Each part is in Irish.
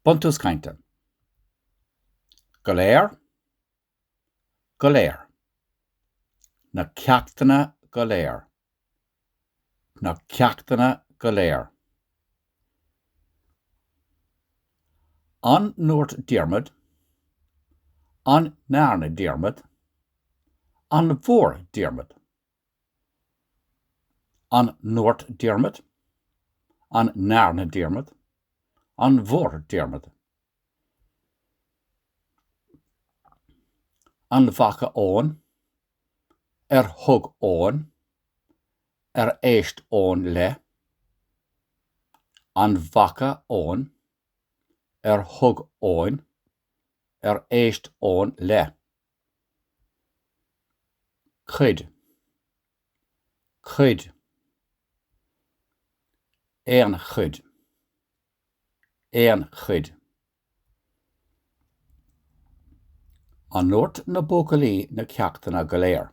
Buntús cainte. Go léir. Go léir. Na ceachtanna go léir. Na ceachtanna go léir. An ndúirt Diarmaid? An ndearna Diarmaid? An bhfuair Diarmaid? An ndúirt Diarmaid? An ndearna Diarmaid? An bhfuair Diarmaid? An bhfaca Eoin? Ar thug Eoin? Ar éist Eoin le? An bhfaca Eoin? Ar thug Eoin? Ar éist Eoin le? Cuid. Cuid. Aon chuid. Aon chuid. An ndúirt na buachaillí na ceachtanna go léir?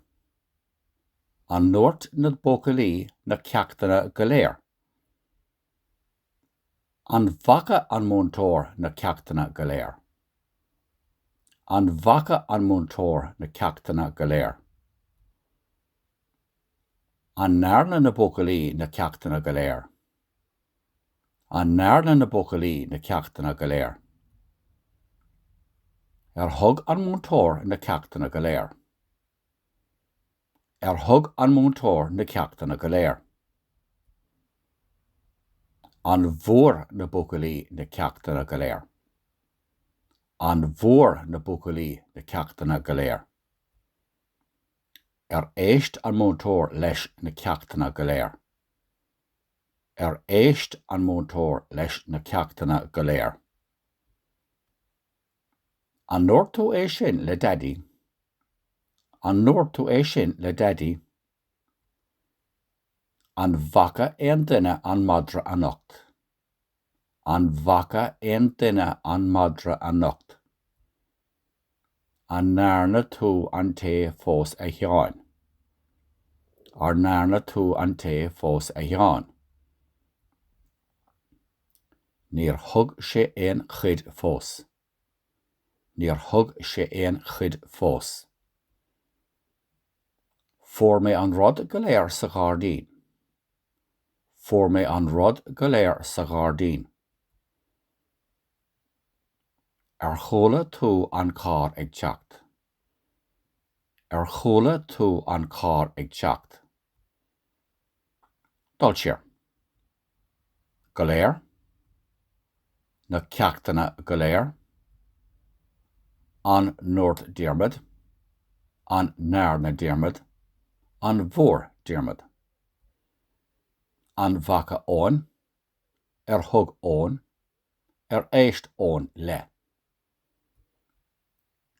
An ndúirt na buachaillí na ceachtanna go léir? An bhfaca an múinteoir na ceachtanna go léir? An bhfaca an múinteoir na ceachtanna go léir? An ndearna na buachaillí na ceachtanna go léir? An ndearna na buachaillí na ceachtanna go léir? Ar thug an múinteoir na ceachtanna go léir? Ar thug an múinteoir na ceachtanna go léir? An bhfuair na buachaillí na ceachtanna go léir? An bhfuair na buachaillí na ceachtanna go léir? Ar éist an múinteoir leis na ceachtanna go léir? Ar éist an múinteoir leis na ceachtanna go léir? An ndúirt tú é sin le Daidí? An ndúirt tú é sin le Daidí? An bhfaca aon duine an madra anocht? An bhfaca aon duine an madra anocht? An ndearna tú an tae fós a Sheáin? Ar ndearna tú an tae fós a Sheáin? Níor thug sé aon chuid fós. Níor thug sé aon chuid fós. Fuair mé an rud go léir sa ghairdín. Fuair mé an rud go léir sa ghairdín. Ar chuala tú an carr ag teacht? Ar chuala tú an carr ag teacht? Dul siar. Go léir. Na ceachtanna go léir. An ndúirt Diarmaid? An ndearna Diarmaid? An bhfuair Diarmaid? An bhfaca Eoin? Ar thug Eoin? Ar éist Eoin le?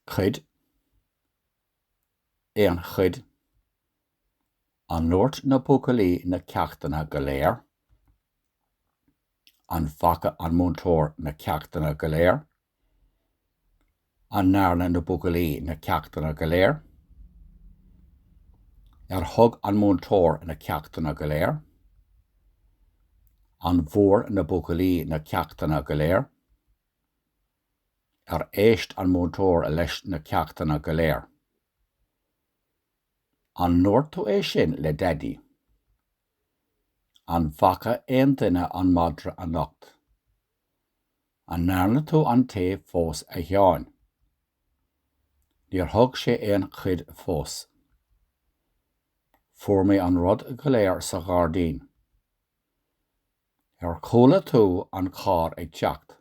Cuid. Aon chuid. An ndúirt na buachaillí na ceachtanna go léir? An bhfaca an múinteoir na ceachtanna go léir? An ndearna na buachaillí na ceachtanna go léir? Ar thug an múinteoir na ceachtanna go léir? An bhfuair na buachaillí na ceachtanna go léir? Ar éist an múinteoir leis na ceachtanna go léir? An ndúirt tú é sin le Daidí? An bhfaca aon duine an madra anocht? An ndearna tú an tae fós a Sheáin? Níor thug sé aon chuid fós. Fuair mé an rud go léir sa ghairdín. Ar chuala tú an carr ag teacht?